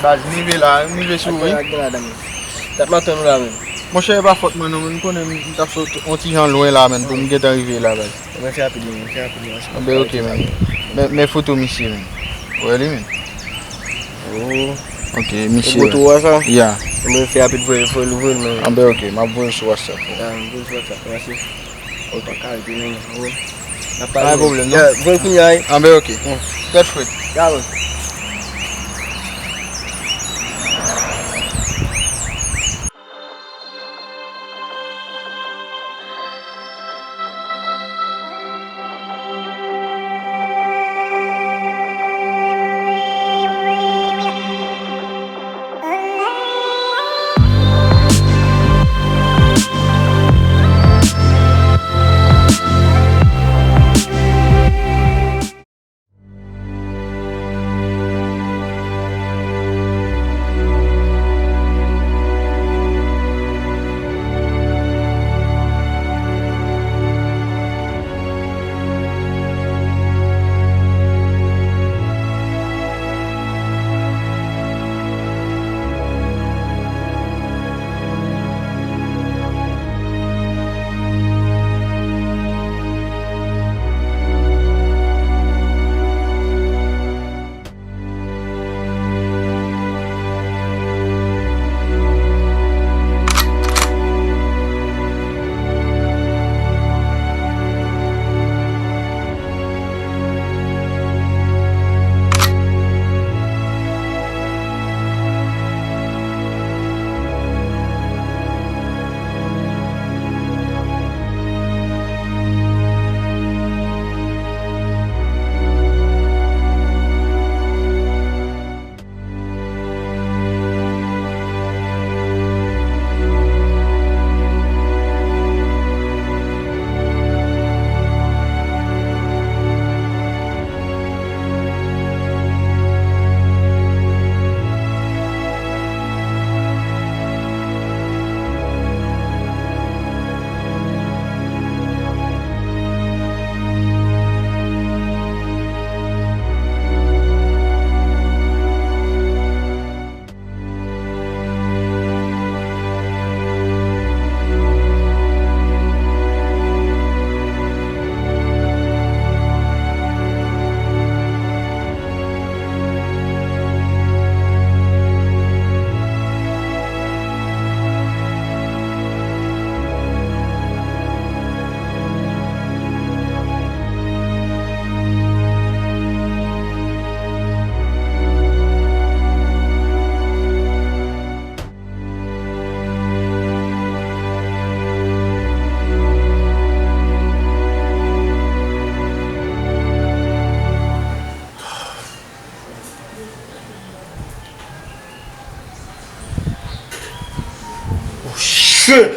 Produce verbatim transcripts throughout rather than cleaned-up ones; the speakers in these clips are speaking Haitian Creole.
Baz, m rive la, m rive sou ou, wi. Ak gen ladan, men. Dat m ap tann ou la, men. Monchè, e pa fòt mwen non, men m konnen m t ap sot yon ti jan lwen la, men, pou m gentan rive la, baz. Mwen fè rapid, mwen fè rapid, mwen. Anben, ok, men. Men, men foto misye, men. Ou wè li, men. Oh. Ok, misye. E foto a sa? Ya. Mwen fè rapid, voye, voye l, voye l, men. Anben, ok, m ap voye l sou WhatsApp. Ya, m voye l sou WhatsApp, mèsi. Ok. Pa ka rete, non, non. N ap pale. Pa gen pwoblèm, non. Ya, voye l kounye a, wi. Anben, ok. Gèt frèt. Ya, bon. Oh shit!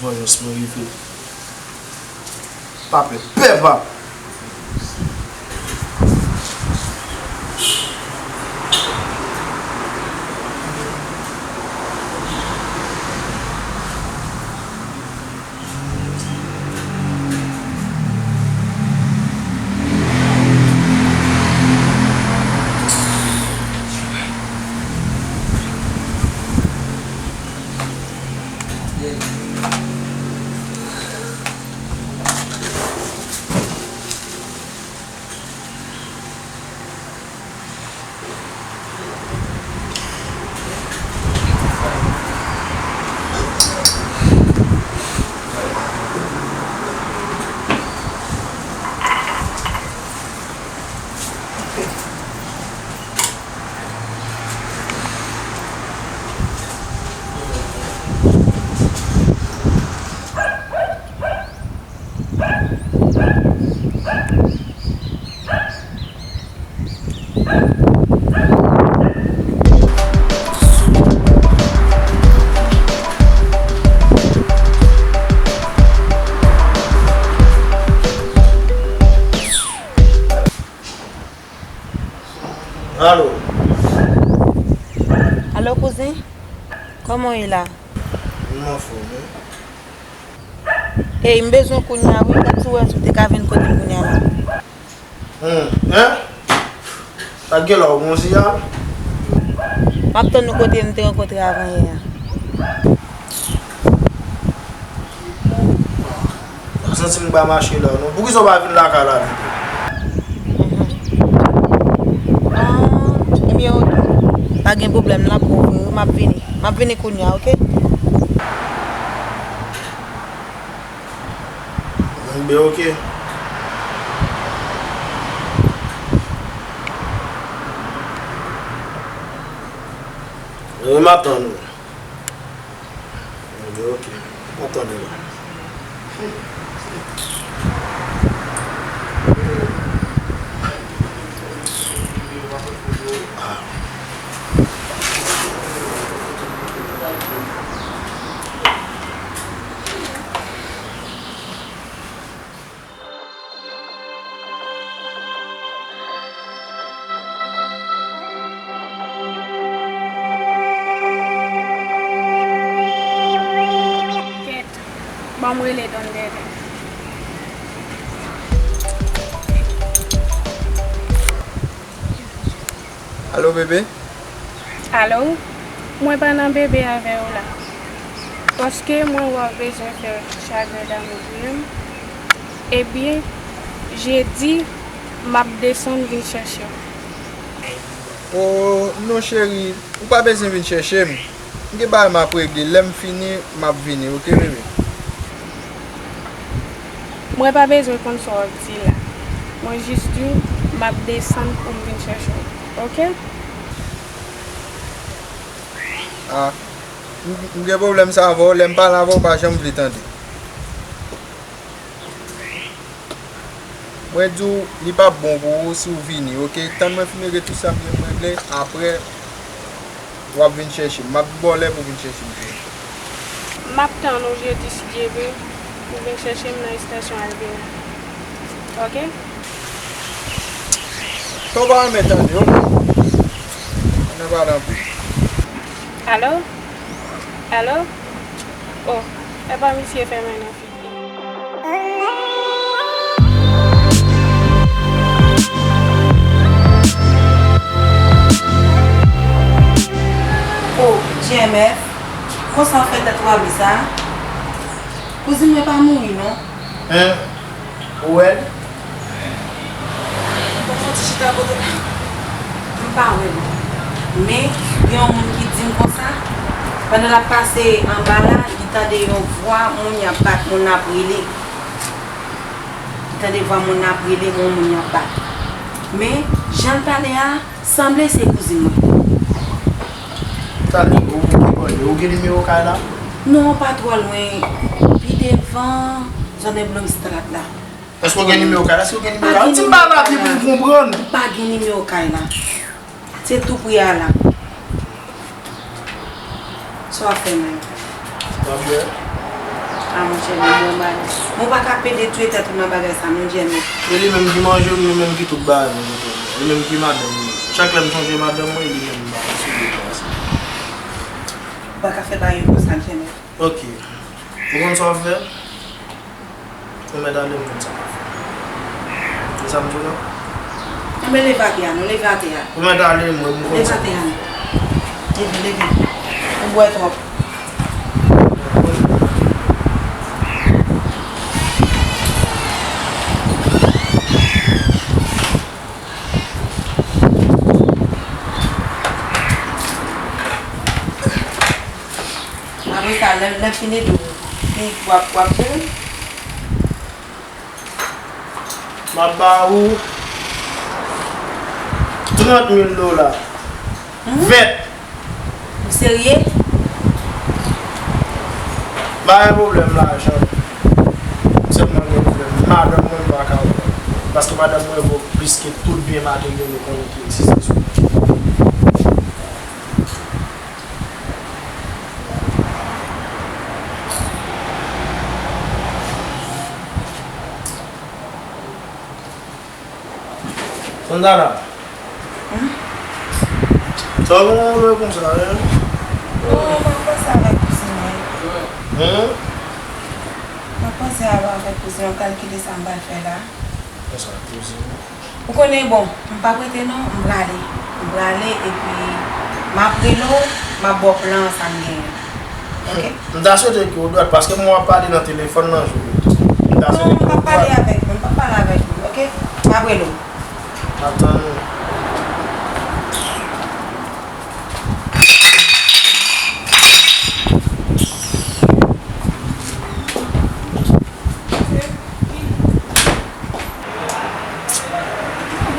Vanjans mwen rive. Pa pè, pè pa! Alo. Kouzen, kòman w ye la? M anfòm, wi. Ey, m bezwen w kounye a, wi. Gad si w wè si w te ka vin kote m kounye a la. Hmm, en? Sa k gen la, ou gon siyal? M ap tann nou kote n te rankontre avan yè a. M santi m pa mache la, non. Poukisa w pa vin lakay la pito? Ah, ebyen, ok. Pa gen pwoblèm, n ap kouvri, wi, m ap vini. M ap vini kounye a, ok? Enben, ok. Wi, m ap tann ou. Enben, ok. M ap tann ou la. Kèt, ban m rele Don Dèdè. Alo, bebe? Alo, mwen pa nan bebe avè w la. Paske mwen wè w bezwen fè chagren damou pou m. Ebyen, jedi, m ap desann vin chèche w. O, non, cheri, ou pa bezwen vin chèche m. M gen bagay m ap regle. Lè m fini, m ap vini, oke, bebe? Mwen pa bezwen konn sa w ap di la. Mwen jis di w, m ap desann pou m vin chèche w, oke? A, m, m gen pwoblèm sa avè w. Lè m pale avè w, w pa janm vle tande. Mwen di w, li p ap bon pou ou si w vini, oke? Tann mwen fin regle tout sa m gen pou regle, apre, w ap vin chèche m. M ap ba w lè pou w vin chèche m tou. M ap tann ou jedi, si Dye vle, pou w vin chèche m nan estasyon Alvera. Oke? Sa w pa renmen tande, oke? Ann pale anpil. Alo? Alo? O, epa misye fèmen nan figi. O, G M F, konsa w fè tèt w ap sa? Kouzin mwen pa mouri, non. Hein? Ou wè l? Mwen soti chita kote m pa wè l. Men, gen yon moun ki di m konsa, pandan l ap pase anba la, li tande yon vwa moun y ap bat, moun ap rele. Li tande vwa moun ap rele, yon moun y ap bat. Men, jan l pale a, sanble se kouzin mwen. Tande, ou, ou, ou gen nimewo kay la? Non, pa twò lwen. Pi devan, zòn Elm Bloom Strat la. Èske w gen nimewo kay la? Si w gen nimewo kay la, di m bagay la pi pou m konprann. Pa gen nimewo kay la. Se tou pri a la. Sa w ap fè menm? W ap bwè? A, monchè, men bon bagay. Mwen pa ka pede touye tèt ou nan bagay sa, non, Jèmè. E li menm ki manje m, li menm ki tout bagay mwen, monchè. Li menm ki madanm mwen. Chak lè m sonje madanm mwen, e li menm m ba li sou de plas. Ou pa ka fè bagay yo konsa, Jèmè. Ok. Ou konn sa w ap fè? Ou mèt ale, m konn sa m ap fè. Se sa m di w la? Enben, leve atè a, non, leve atè a. Ou mèt ale, mwen, m konn sa m ap fè. Leve atè a, non. Leve, leve. Ou bwè twòp. Apre sa, lè, lè fini tou, li w ap, w ap jere. M ap ba ou trant mil dola. Hmm? Vèt. Ou serye? M pa gen pwoblèm lajan. M sèlman gen pwoblèm madanm mwen, m pa ka wè. Paske madanm mwen vo plis ke tout byen materyèl ou konnen ki egziste sou tè. Santana. Hmm? Sa w gen yon lè konsa, en? Oh, m ap panse avèk kouzin mwen. Hmm? M ap panse avèk kouzin mwen, kalkile sa m pral fè la. Konsa, kouzin. Ou konnen, bon, m p ap rete non, m prale. M prale, epi m ap rele w, m ap ba w plan sa m genyen. Oke? M ta swete ke w dwat, paske mwen w ap pale nan telefòn nan jou yo. M ta swete ke w dwat. Non, m p ap pale avèk nou, m p ap pale avèk nou, oke? M ap rele w. M ap tann ou.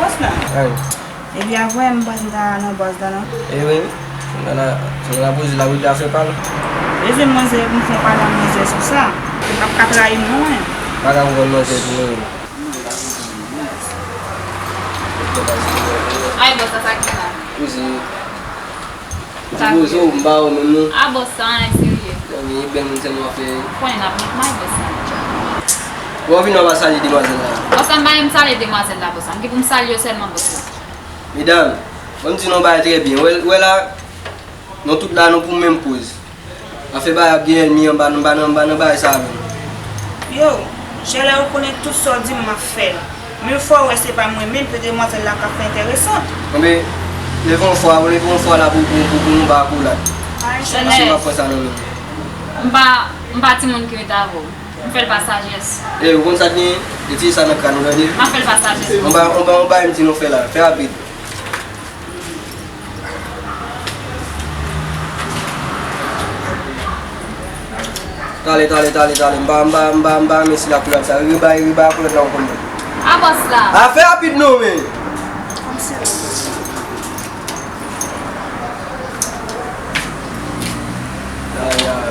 Bòs la. Hey. Ebyen, avwe m panse m ta nan bòs la, non? E wi, se nan la, se nan la poze la wi, afè pa l. Bezwen manzè pou m fè pale ak manzè sou sa. Li p ap ka trayi m, non, mwen. Pa ka konprann manzè tou, non. Ay, bòs la, sa k gen la? Kouzin. Ti bozo, m ba ou menm non. A bòs sa, anyen serye. Nan men, e bèl moun sèlman fè. Konnen n ap met may bòs sa. Bon, vin nan pa salye demwazèl la. Bòs sa, m pa menm salye demwazèl la, bòs sa. M gen pou m salye yo sèlman, bòs la. Medam, ban m di nou bagay trè byen. Wè, wè la, nou tout la, nou pou menm koz. Afè bagay ap gen ènmi anba, nou pa nan, pa nan bagay sa menm. Yo, Jèlè, ou konnen tout sa w di m, m ap fè l. Men fò w wè se pa mwen menm, petèt demwazèl la ka fè enteresan. Anben, leve yon fwa, leve yon fwa la pou, pou, pou, pou nou ba akolad. Paske m pa pran sa nan men w. M pa, m pa timoun ki rete avè w. M fè l pa sajès. E, ou konn sa k genyen? Retire sa nan kràn ou, tande? M ap fè l pa sajès. Yon ba, yon ba, yon bagay m di nou fè la. Fè rapid. Tale, tale, tale, tale. M pa, m pa, m pa, m pa renmen si lakoulad sa. Rebay, rebay akoulad la, ou konn. A bòs la. A, fè rapid non, men. Ay, ay.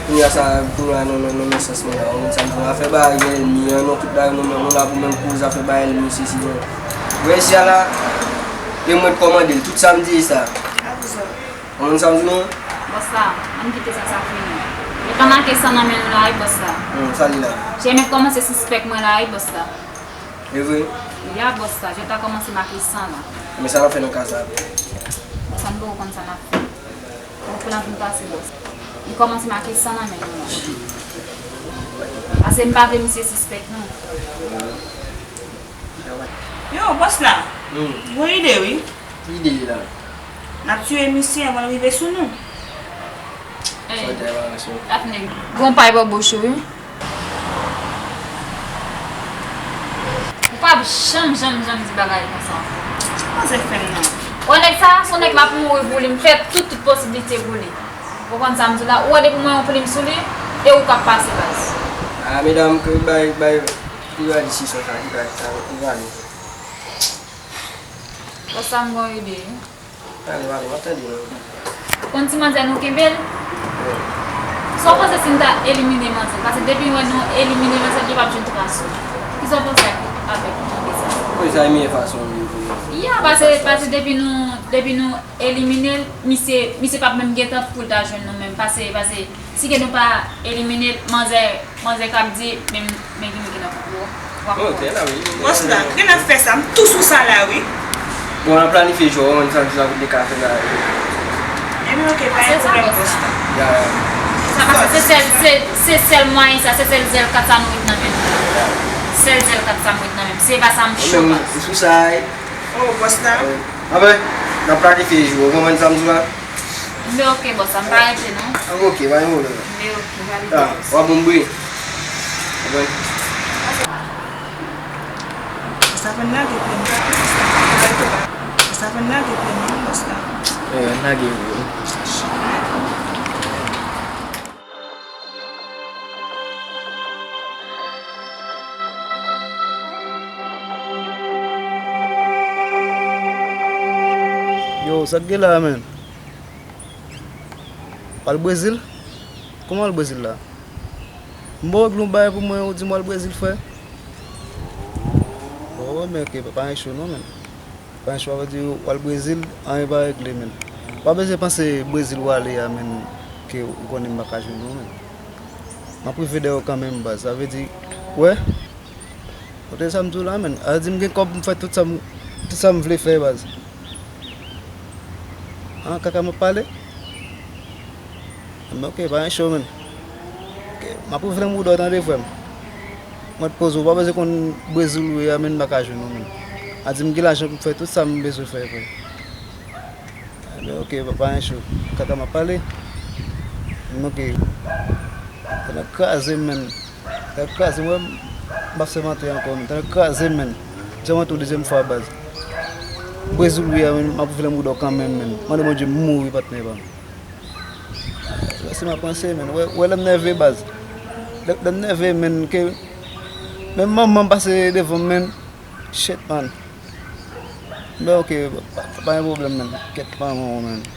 Kounye a sa, kounye a nan, nan, nan, nan sans mwen la. Ou konn sa m di, afè bagay gen ènmi an, non, tout bagay nou, nou la pou menm koz afè bagay ènmi, sesi, non. Wè, isi a la, e mwen k kòmande l, tout sa m di e sa. Ou konn sa m di, non? Bòs la, ann kite sa, sa fini. Yo ka make san nan men nou la, wi, bòs la. Hmm, sa li la? Je mèt kòmanse sispèk mwen la, wi, bòs la. E vre? Ya, bòs la, je ta kòmanse make san la. Men sa n ap fè nan ka sa? Bòs la, m poko konn sa n ap fè. Bon, pou n ap vin pase, bòs. Li kòmanse make san nan men nou la. Pase m pa vle misye sispèk, non. Yo, bòs la. Hmm. Gon ide, wi. Ki ide la? N ap tiye misye anvan l rive sou nou. Ey, Dafne, gon pay bò bouch ou, wi. Ou p ap janm, janm, janm di bagay konsa ankò. Manzè fè m nan. Wè nèg sa, se yon nèg m ap mouri pou li, m fè tout, tout posiblite pou li. Ou konprann sa m di w la? Ou wè depi mwen yon plim sou li, e ou k ap pase baz. A, medam, ke bay, bay, ki va di si sa, ki va di sa, ki va di. Bòs la, m gon ide, wi. Pale, pale, m ap tande nou. Ou konn ti manzè nou kenbe l? Wi. Sa w panse si n ta elimine manzè? Paske depi n wè nou elimine manzè, li p ap jwenn tras ou. Kisa w panse avèk ide sa? Wi, sa e meyè fason wi pou nou. Ya, pase, pase depi nou, depi nou elimine l, misye, misye p ap menm gentan pou l ta jwenn nou menm. Pase, pase, si ke nou pa elimine l, manzè, manzè k ap di, men, men ki moun ki nan koup ou. W ap konprann. Bòs la, gen afè sa, m tou sou sa la, wi. Bon, n ap planifye jou, w konn sa, sa kote de kafe la. Ebyen, oke, pa gen pwoblèm, bòs la. Ya, ya. Sa pase, se sèl, se, se sèl mwayen sa, se sèl zèl kat sa nou met nan men nou. Sèl zèl kat sa m met nan men m. Si e pa sa, m cho baz. Ou sou sa, wi. Oh, bòs la. Anben, n ap planifye jou, w konprann sa m di w la? Mwen oke, bòs la, m pa rete non. Anben, oke, pa gen pwoblèm. Mwen oke, m prale. A, w ap bon bri. Anben. Sa fè m lage pye m, sa fè m lage pye m, bòs la. E, lage vre. Yo, sa k gen la, menn? W al Brezil? Kòman w al Brezil la? M ba w regle yon bagay pou mwen, ou di m w al Brezil, frè? Oh, men oke, pa, pa gen cho non, menn. Panch, sa vle di w al Brezil, anyen pa regle, menn. W pa bezwen panse Brezil w ale a, menn, ke ou konnen m pa ka jwenn ou, menn. M ap rive dèyè w kanmenm, baz. Sa vle di, wè? Kote sa m di w la, menn. A di m gen kòb, m fè tout sa m, tout sa m vle fè, baz. An, kaka m ap pale? M di, ok, pa gen cho, menn. Ok, m ap ouvri lanmouda w, tande, frè m. Mwen te poze w, ou pa bezwen konn brezil ou ye a, menn, m pa ka jwenn ou, menn. A di m gen lajan pou m fè tout sa m bezwen fè, frè. M di, ok, pa, pa gen cho. Kaka m ap pale. M di, ok. Tande kraze m, menn. Tande kraze m, wè, m p ap sèmante ankò, menn. Tande kraze m, menn. Jan mwen tou dezyèm fwa, baz. Brezil ou ye a, menn, m ap ouvri lanmouda w kanmenm, menn. Mande Bondye m mouri, patnè pa m. Wè si m ap panse, menn. Wè, wè lè m nève, baz. Lè, lè m nève, menn, ke menm manman m pase devan m, menn. Shit, man. Men ok, pa, pa gen pwoblèm, menn. Kèt manman w, menn.